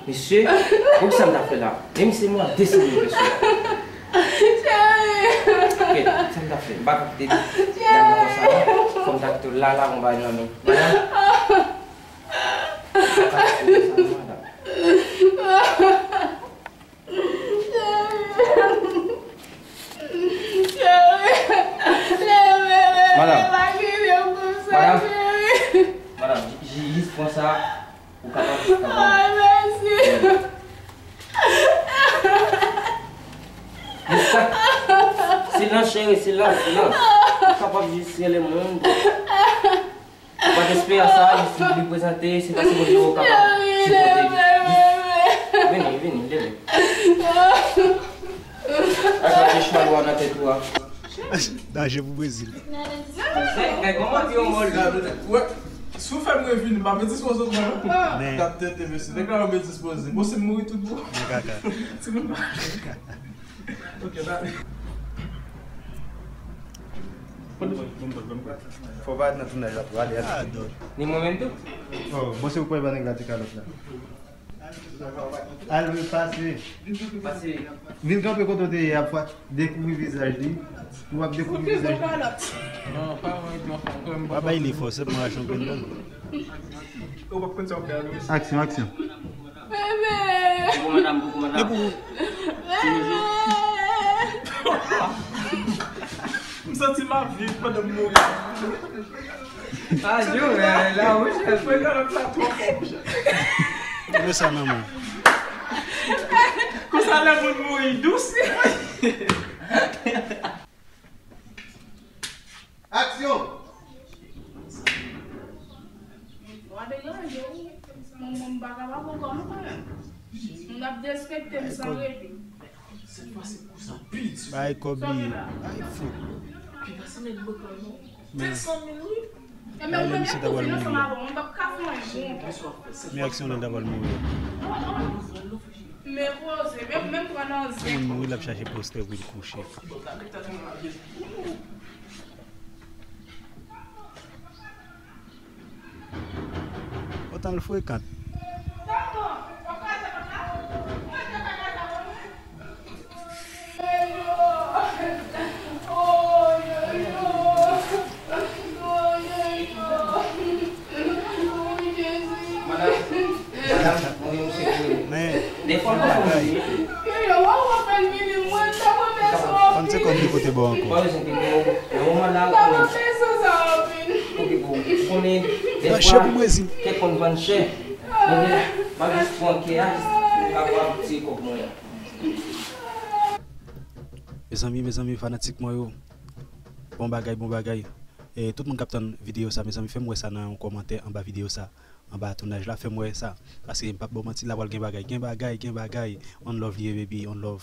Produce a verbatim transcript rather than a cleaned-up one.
Mesye, ou sa m ta fè la? Menm se mwen ap deside, mesye. Cheri! Ok, sa m ta fè? M pa ka kite dam nan konsa, non. Fò m ta kite w la, la, bon, bay nan men. Madanm? M pa ka kite w konsa, non, madanm. Madanm. Madanm. Madanm, j-, j-, jis pran sa. Ou kapab, ou kapab. Ay, mèsi. Silans, cheri, silans, silans. Ou kapab jis rele moun. Ou pa t espere sa, jis li prezante, se pa se moun yo kapab sipote. Vini, vini, leve. Ak lage chal ou a nan tèt ou a. Danje pou Brezil. Gade kòman yo mòl. Wè, si w fè m revini, m pa vle dispoze w pran non. Men. T ap tete, mesye. Nèg la vle dispoze. Bon, si m mouri tout bon. Nan kaka. Si nou pa. Ok, dale. Fò pa nan tounaj la tou, ale, ale. Ah, dòt. Ni mwen menm tou? Oh, bon, se ou kwè pa nèg la te kalòt la. Al, wi, pase. Pase. Vin kanpe kote w te ye a, fwa dekouvri vizaj li. Ou ap dekouvri vizaj li. Non, pa mwen, non, pa mwen. Pa bay li fòs, se pou m rache yon grenn dan. Ou p ap konn sa w fè a, Louis. Aksyon, aksyon. Bebe! Koukou, madanm, koukou, madanm. E pou ou. Bebe! M santi m ap viv pandan m mouri. Ah, yo, eh, la, wi, chèf. Mwen, kalòt la twò fò, monchè. Mete sa nan men w. Konsa, lè moun mouri dous. Aksyon! Wa deranje w. Mwen, mwen, m pa kapab ankò, non, mwen. Moun ap derespekte m san rete. Bay kòb li. Bay fout. Men. Sèt san mil, wi. Lè misye ta pral mouri. Men aksyon nan ta pral mouri. Moun mouri, l ap chache postè pou l kouche. Otan l frekan. Madanm, madanm, mwen yon sekou. Men, bagay. Vann se kòb li pote ba w ankò. Vann chè pou Brezil. Kèk moun vann chè. M ap jis pran kè a, jis pou m kapab tire kòb mwen an. Mezanmi, mezanmi, fanatik mwen yo. Bon bagay, bon bagay. E tout moun k ap tann videyo sa, mezanmi, fè m wè sa nan yon kòmantè anba videyo sa. Anba tounaj la, fè m wè sa. Paske m p ap ba w manti, la pral gen bagay. Gen bagay, gen bagay. On love li ye, baby, on love.